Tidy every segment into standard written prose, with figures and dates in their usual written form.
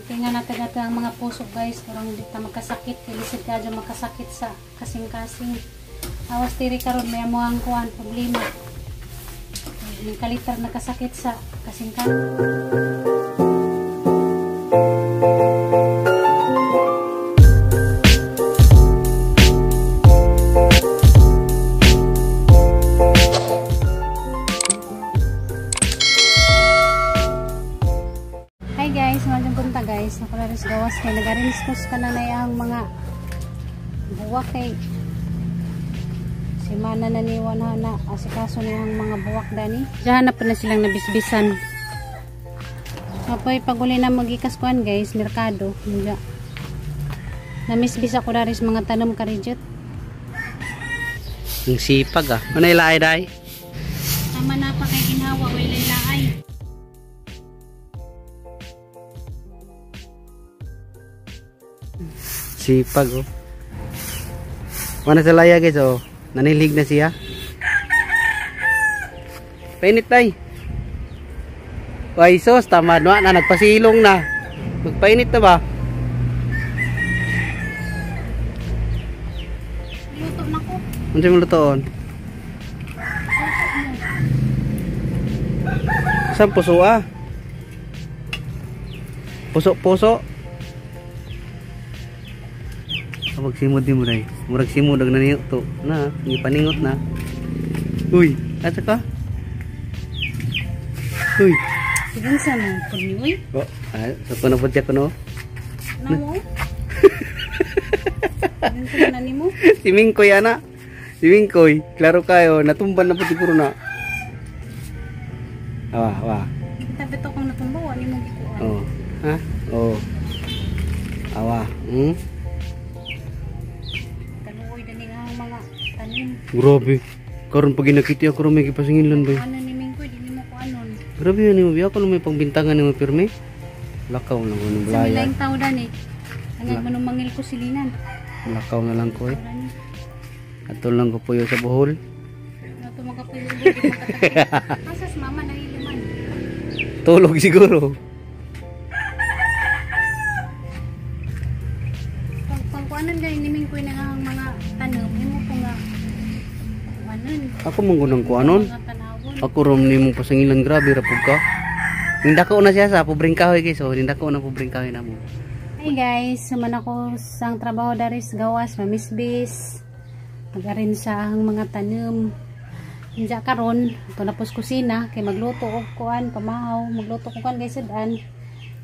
Tingnan natin natin ang mga puso guys, parang di ta magkasakit, kay lisod ka dyan makasakit sa kasing-kasing. Awas tiri karon may amuang kuan problema. Yung kalitar nakasakit sa kasing-kasing. Guys, nakularis gawas kay nagarinis ko sa kananay ang mga buwak kay si mana naniwan na na asikaso niya ang mga buwak dani. Diyan na po na silang nabisbisan. Apoy paguli na magikas kuan guys, merkado. Hindi. Namisbis ako daris mga tanom karijot. Ang sipag ah. Ano ilaay day? Tama na pa kay ginhawa, way laay. Sipag oh. Mana sa laya guys oh. Nanilig na siya. Painit tay. Way sos tama na na nagpasilong na. Magpainit na ba? Luto na ko. Unsa imong lutoon? Saan puso ah? Puso-puso. Magsimod din mo day. Murag simod ang naniyo to. Na, gipaningot na. Uy, asa ka? Uy. Sige sa mo pud ni uy. Oh, sa kuno pud siya kuno. Nawo. Ganito na nimo. Si Mingkoy ana. Si Mingkoy, klaro kayo, natumban na pud siguro na. Awa, awa. Tabi to kung natumba wa nimo gikuan. Oh. Ha? Oh. Awa. Grabe. Karon pag ginakiti ako ron may gipasingilan ba? Ano ni Mingkoy, di nimo ko anon. Grabe yun nimo, ako may pangbintangan nimo pirmi. Lakaw na ko ng Sa balaya. milaing tao dan eh. Hanggang manumangil ko silinan. Lakaw na lang ko eh. Ato lang ko puyo sa Bohol. Ato makapuyo di makatagay. Asas mama nahiliman. Tulog siguro. Pag pangkuanan dai ni Mingkoy na ang mga tanom, imo ko nga ako mong gunang kuanon. Ako rom ni mong pasangilan grabe ra pud ka. Nindako na siya sa pobreng kahoy guys. Oh, nindako na pobreng kahoy na mo. Hi guys, suman ako sang trabaho daris gawas mamisbis. Magarin sa ang mga tanom. Inja karon, ato na pos kusina kay magluto og kuan pamahaw, magluto ko kuan guys sudan.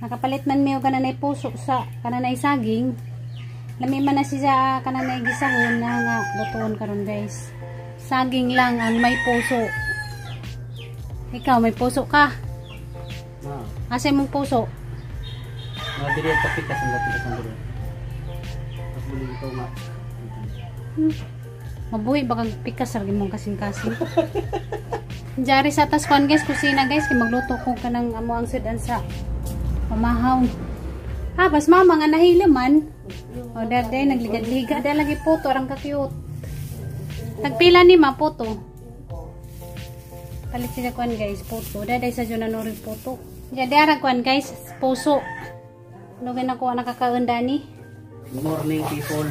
Nakapalit man mi og kananay puso sa kananay saging. Lami man na siya kananay gisahon na nga lutuon karon guys. Saging lang ang may puso. Ikaw may puso ka? Asa imong puso? Diri ang papikas ang papikas ang diri. Pagbuli ito nga. Mabuhi baka pikas ra imong kasing-kasing. Jari sa tas kuan guys, kusina guys kay magluto ko kanang amo ang sudan sa pamahaw. Ah, bas mama nga nahila man. O dati nagligad-ligad lagi puto arang ka cute. Tagpila ni ma puto. Palit sila kuan guys, puto. Daday sa dyan na rin puto. Diyan dara kuan guys, puso. Ano gina ko nakakaon dani? Good morning people.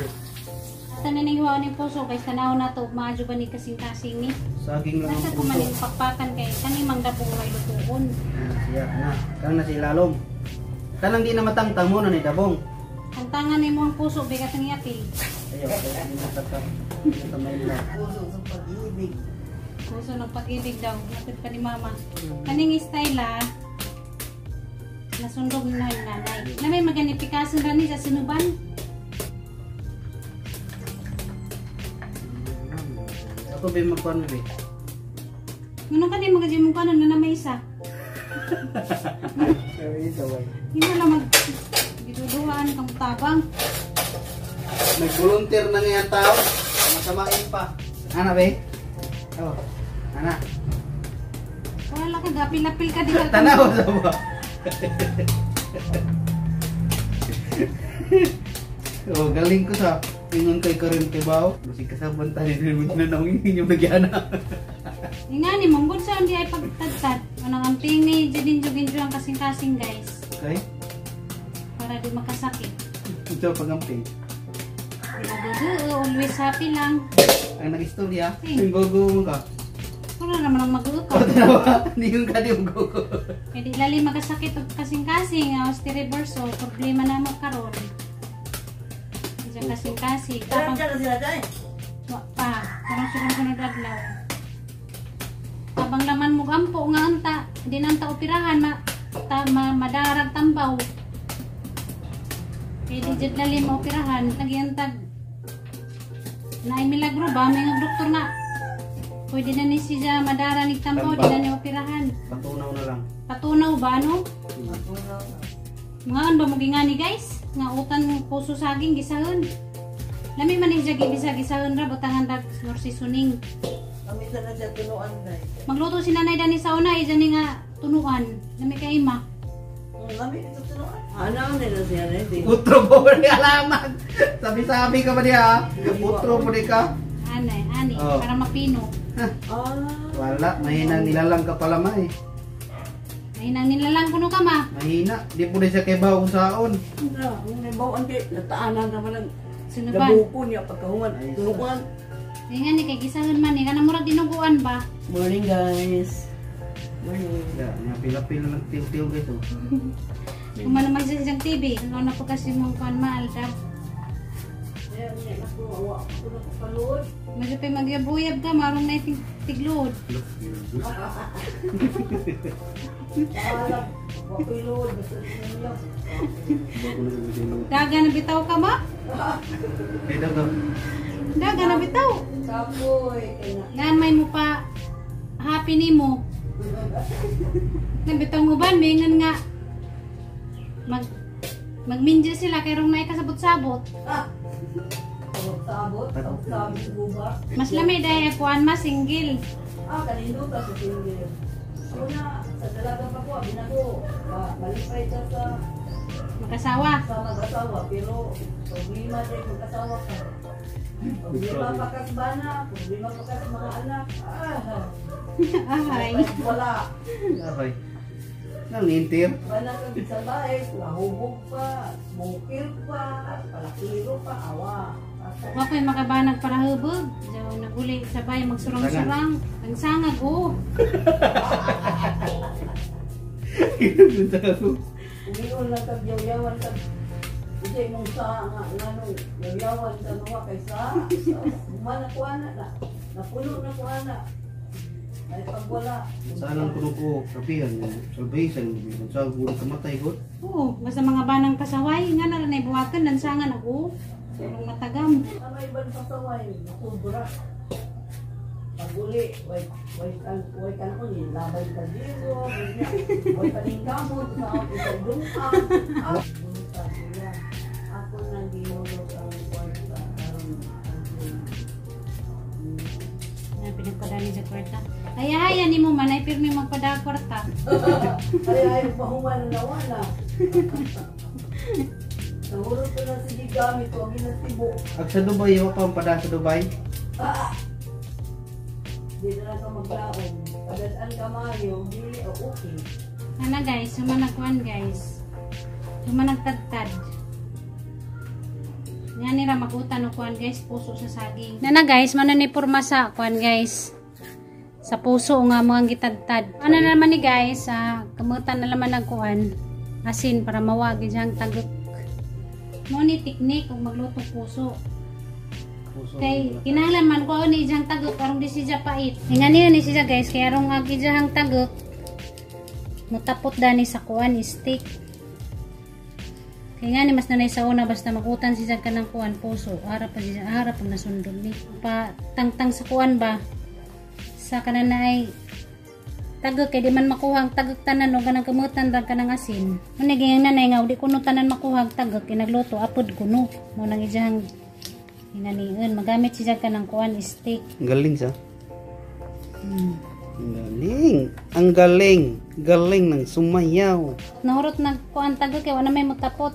Tanan ning hiwaon ning puso guys, tanaw na to maadyo ba ni kasing-kasing ni. Saging lang ang Nasa puso. kumaning pakpakan kay kani mang dabong may lutuon. Siya na. Kang nasa ilalom. Kanang di na matangtang mo na ni dabong. Tantangan nimo ang puso bigat ang yapil. Ayaw, kaya di matangtang. Puso sa pag-ibig. Puso ng pag-ibig daw. Matod pa ni mama. Kaning style ah. Nasundog na yung nanay. Na may maganipikasan rani sa sinuban. Ako ba yung magkuhan mo ba? Ngunong ka din magajin mong kanon na may isa. Hindi na lang mag... Giduduhan kang tabang. Nag-volunteer na ngayon tao. Masamain pa. Ana ba? Oh. Ana. Wala ka, gapil-lapil ka di ka. Tanaw sa ba? Oh, galing ko sa ingon kay Karin Tibao. Masig kasabon tayo ni na naong inyong nagyana. Nga ni manggod sa hindi ay pagtadtad. Anong amping ni Jadin Joginjo ang kasing-kasing guys. Okay. Para di makasakit. Ito pagamping. Di magugo, always happy lang. Ang nag-istorya, Hey. yung gogo mo ka. Wala naman ang magugo. O, hindi yung ka, di yung gogo. Kaya di lali magkasakit og kasing-kasing, reverse, problema na mo karon. Diyan kasing-kasing. Karan na sila dai. Wa pa, karong sunod-sunod adlaw. Habang laman mo gampo nga anta, di na anta operahan ma, ta, ma madarag tambaw. Kaya di jud lali mo operahan, nagyantag naay milagro ba may nga doktor nga pwede na ni siya madara ni tambaw, di na ni operahan. Patunaw na lang. Patunaw ba no? Mga ano ba mo gingani guys? Nga utan puso saging gisahon. Lami man ni siya gibisa gisahon ra butangan dag nor seasoning. Kamisa na siya tunuan dai. Magluto si nanay dani sa una isa ni nga tunuan. Lami kay ima. Lami ito tunuan. Ano nila siya dai? Utro po ni alaman. Sabi-sabi ka ba niya? Utro po di ka. Anay, ani Oh. para mapino. Ah. Wala, mahina nilalang ka pala ma eh. Mahinang nilalang kuno ka ma. Mahina, di po di siya kay bawo saon. Na, may bawaan kay nataanan naman ang Sunuban. labuko niya pagkahuman Ay, tunuan. Ay nga ni kay gisahon man ni kana murag dinuguan ba. Morning guys. Morning. Ya, nga pila-pila nagtiw-tiw guys oh. Kumano man siya siyang TV. Ano na po kasi mong kuan maal dab. Ayan, niya ako, awa ako na kapaluod. Medyo pa magyabuyab ka marong na tiglod. Alam, wako'y load, basta yun lang. Daga na bitaw ka ma? Kay daw ka. Daga na bitaw. Kapoy, kaya na. Gan may mo pa happy nimo. Nabitaw mo ba mingan nga magminja sila kay rong naay kasabot-sabot. Ah! Sabot, sabot, sabot, guba. Mas lami dahil kuan mas single. Ah, kanino ka sa single. Ako na, sa dalaga pa ko, abi na ko, malipay ka sa Makasawa. sa mag-asawa, pero problema din mag-asawa ka. Problema pa kas bana, problema pa kas mga anak. Ah, Ay. wala. Okay. Nang intir. Bana ka sa bahay, nahubog pa, bukil pa, palakiro pa, awa. Wa ko'y makabanag para hubog. Diyaw naguli sabay magsurang-surang. Ang sangag oh. Umion lang kag yaw-yawan kag hindi mong sa nga ngano yaw-yawan ka nawa kay sa humana ko ana na napuno na ko ana ay pag wala. Saan ang kuno ko kapihan, salvation, sa guro kamatay ko. Oo, basta mga banang pasaway nga na lang buhaton lansangan ako. Surong matagam. Ang ibang pasaway nakubra pag uli way way kan way kan ko ni labay ka dito way paningkamot sa ako sa dungka ah buntag sila. Ako nang gihulog ang kwarta aron Na pinagpadani sa kwarta. Ay ay ani mo man ay pirmi magpada kwarta. Ay ay pahuman na wala. Nahulog ko na sige gamit ko ang ginatibo. Ag sa Dubai, wa pa ang pada sa Dubai. Ah! Di na lang ka maglaom. Padalaan ka mayo, dili o okay. Ana guys, humanagkuan guys. Humanagtadtad. Nga nira magutan og kuan guys, puso sa saging. Nana guys, mano ni porma sa kuan guys. Sa puso nga mga gitadtad. Ano na naman ni guys, kamutan na naman ang kuan. Asin para mawagi diyang tagok. Mo ni teknik og magluto puso. Puso. Kay kinahanglan man ko ni ijang tagok arong di siya pait. Nga niya ni siya guys, kay arong ag ijang tagok mutapot dani sa kuan steak. Kay nga ni mas nanay sa una basta magutan siya kanang kuan puso, ara pa siya ara pag nasundon ni. Pa tangtang sa kuan ba sa kanan na ay tagok kay di man makuha ang tagok tanan o kanang kamutan ra kanang asin. Mo ni gayang nanay nga di kuno tanan makuha ang tagok kay nagluto apod kuno. Mo nang ijang inaniun magamit siya kanang kuan steak. Ang galing sa. Ang galing. Ang galing. Galing ng sumayaw. Nahurot nagkuan tagok kay wala may mutapot.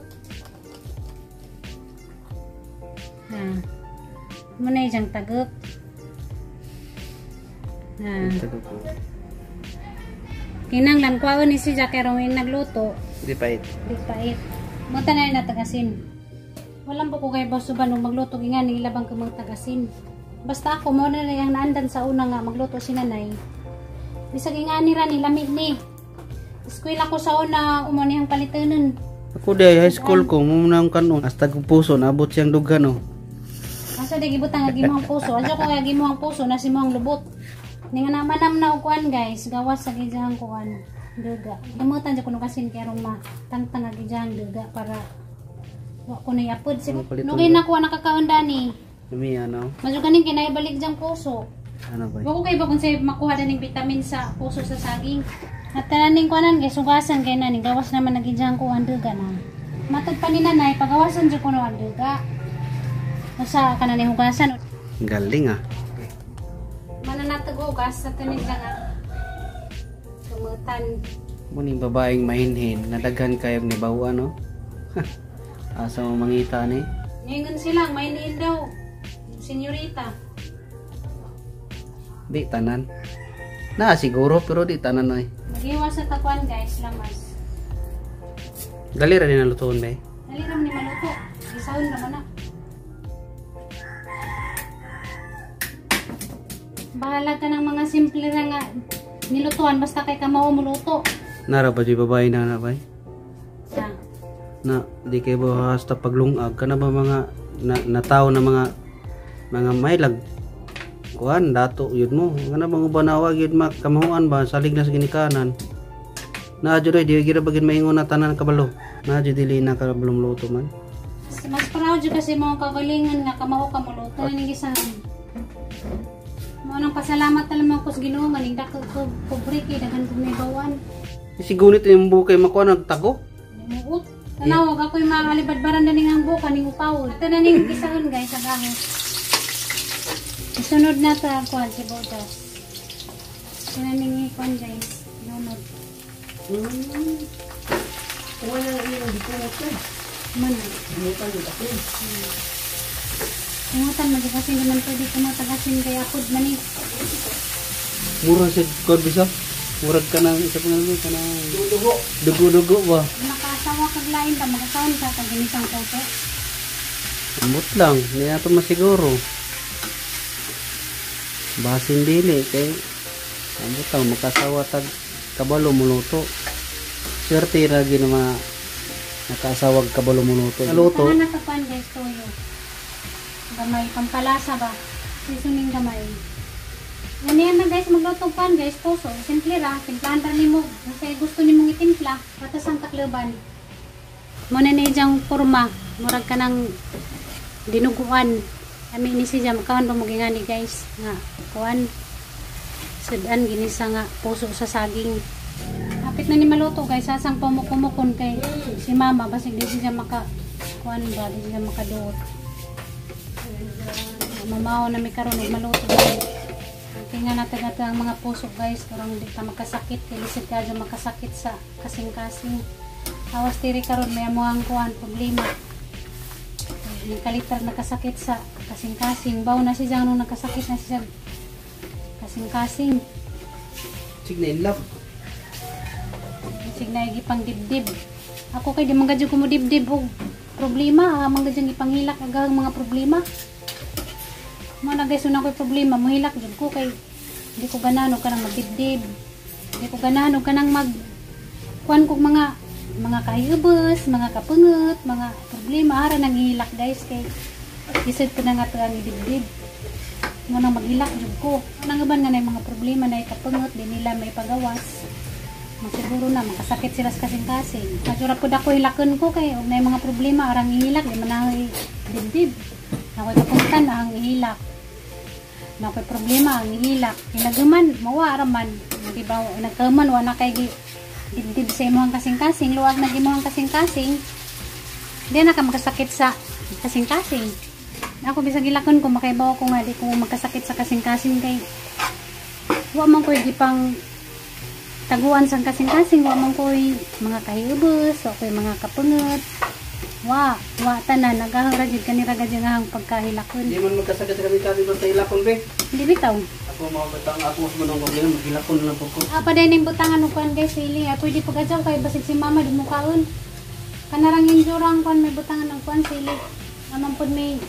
Ha. Mo na ijang tagok. Ha. Tagok ko. Kinanglan kuwaon ni siya kay rawin nagluto, Di pait. di pait. Muta na na tagasin. Walang buko kay boss uban nung magluto nga ning ilabang ka mga tagasin. Basta ako mo na lang naandan sa una nga magluto si nanay. Bisag ingani ra ni lamig ni. Eskwela ko sa una umo niyang palitanon. Ako di high school ko mo na ang kanon. Hasta kong puso naabot siyang dughan oh. Asa di gibutang nga gimo ang puso. Adyo ko nga gimo ang puso na si mo ang lubot. Ni nga naman na og kuan guys, gawas sa gijang kuan duga. Gamutan jud kuno kasin kay aron ma tangtang nga gijang duga para wa ko na yapod Ano paliton Nung ginakuha nakakaon dani. Lami ano? Madyo ganing kinaibalik jang puso. Ano ba? Wa ko kay ba kung say makuha daning vitamin sa puso sa saging. At tananing kuanan kay sugasan kay naning gawas naman nagijang kuan duga na. Matod pa ni nanay pagawasan jud kuno ang duga. Usa ka na ni hugasan. Galing ah. Mananatag hugas sa tanig lang ah. Tumutan. Mo ning babaeng mahinhin, nadaghan kayog ni bawa no. Asa mo mangita ni? Ngayon sila, mainiin daw. Senyorita. Di tanan. Na siguro pero di tanan oy. Magiwa sa takwan guys, lamas. Dali ra ni nalutoon be. Dali naman ni maluto. Isahon naman na. Bahala ka ng mga simple na nga nilutuan basta kay kamao muluto. Nara ba di babae na na bay? Sa Na di kay ba hasta paglungag kana ba mga na, nataw na mga mga mailag kuan dato yun mo kana bang uban nawag yun ma kamahuan ba salig na sa ginikanan na jud di gira bagin maingon na tanan kabalo na jud dili na kabalo luto man. Mas proud jud kasi mga kagalingan nga kamao ka muluto ni gisahan. Mo nang pasalamat na lamang ko sa Ginoo nga ning dako ko pobre kay daghan kong nabawan. Si gunit yung bukay makuha nagtago. Muot. Tanawag ako'y makalibadbaran na ning ang buka ning upawon. Ito na ning gisahon guys sa gahos. Isunod na ta kuan si Bodas. Ito na ning kuan guys. Lunod. Wala na yung gipungot ka. Man. Gimutan yung asin. Kungutan man kasi hindi man pwede kumutagasin kay apod man eh. Mura sa kuan bisa. Murag ka ng isa pa nga ka ng Dugo. Dugo-dugo ba. Nakasawa kag lain ta makakaon ka kag ginisang puso. Ambot lang, hindi na ito masiguro. Basin dili kay ambot lang makasawa tag kabalo muluto. Swerte ra gyud na mga nakaasawag kabalo muluto. Luto. Tangan na ka kuan guys toyo. Gamay pampalasa ba? Seasoning gamay. Yan yan na guys, magluto pan guys, puso. Simple ra, timplahan ra nimo. Kasi gusto nimong itimpla, patas ang takluban. Muna na ijang kurma, murag ka ng dinuguan. Kami ni siya makaon pa mo gingani guys nga kuan. Sudan ginisa nga puso sa saging. Hapit na ni maluto guys, sasang pumukumukon kay si mama basig di siya maka kuan ba, di siya makaduot. Mamaw na mi karon og maluto guys. Tingnan natin natin ang mga puso guys, karong di ta makasakit, kay lisod ka dyan makasakit sa kasing-kasing. Awas tiri karon may amuang kuan problema. Yung kalitar nakasakit sa kasing-kasing, baw na siya nung nakasakit na siya kasing-kasing. Sig na in love. Sig na gipang dibdib. Ako kay di man gadyo ko mo dibdib og problema, ah, man gadyo gipanghilak ang mga problema. Mo na guys, una ko'y problema, mohilak jud ko kay di ko ganahan og kanang magdibdib. Di ko ganahan og kanang mag kuan kog mga kahibos, mga kapungot, mga problema ara nang gihilak guys kay isod ko na nga to ang idibdib. Mo nang maghilak jud ko. Nang uban nga nay mga problema nay kapungot di nila may pagawas. Masiguro na makasakit sila sa kasing-kasing. Masura pud ako hilakon ko kay og nay mga problema arang ihilak di man na dibdib. Ako'y kapuntan ang ihilak. Na ako'y problema ang ihilak. Hinagaman, mawa raman. Di ba, nagkaman, wala kay dibdib sa imong kasing-kasing, luwag na imong kasing-kasing. Di na ka makasakit sa kasing-kasing. Ako bisag hilakon ko makaibaw ko nga di ko magkasakit sa kasing-kasing kay wa man ko'y gipang taguan sa kasing-kasing, wa man ko'y mga kahiubos, wa ko'y mga kapungot. Wa, wa tanan nagahang ra jud kanira gad nga ang pagkahilakon. Di man magkasakit sa kami basta hilakon be. Hindi bitaw. Ako mao batang ako mas manong problema maghilakon na lang po ko. Ah, pa ning butangan og kuan guys, sili. Ah, pwede pag adyaw kay basig si mama di mo kaon. Kanarang injurang kuan may butangan ng kuan sili. Naman pud may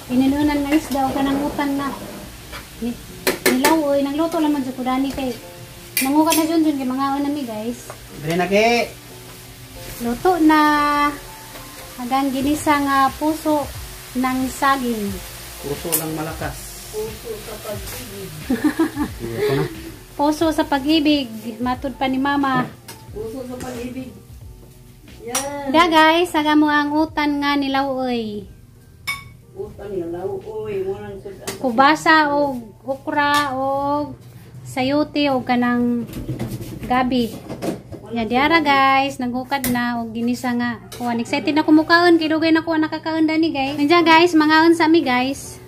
ininunan nga isda o kanang utan na ni, nilaw oy, nagluto lang man jud ko dani kay nangukad na jud jud kay mangaon nami, guys. Dre na ke. Luto na hagang ginisa nga puso ng saging. Puso lang malakas. Puso sa pag-ibig. Sige, ako na. Puso sa pag-ibig, matud pa ni Mama. Puso sa pag-ibig. Yan. Da guys, saga mo ang utan nga nilaw oy. Utang nga lauoy. Munang sud ang Kubasa og okra og sayuti og kanang gabi. Ya diara guys, nagukad na og ginisa nga. Kuan, excited na kumukaon kay dugay na ko nakakaon dani, guys. Nandiyan guys, mangaon sa mi, guys.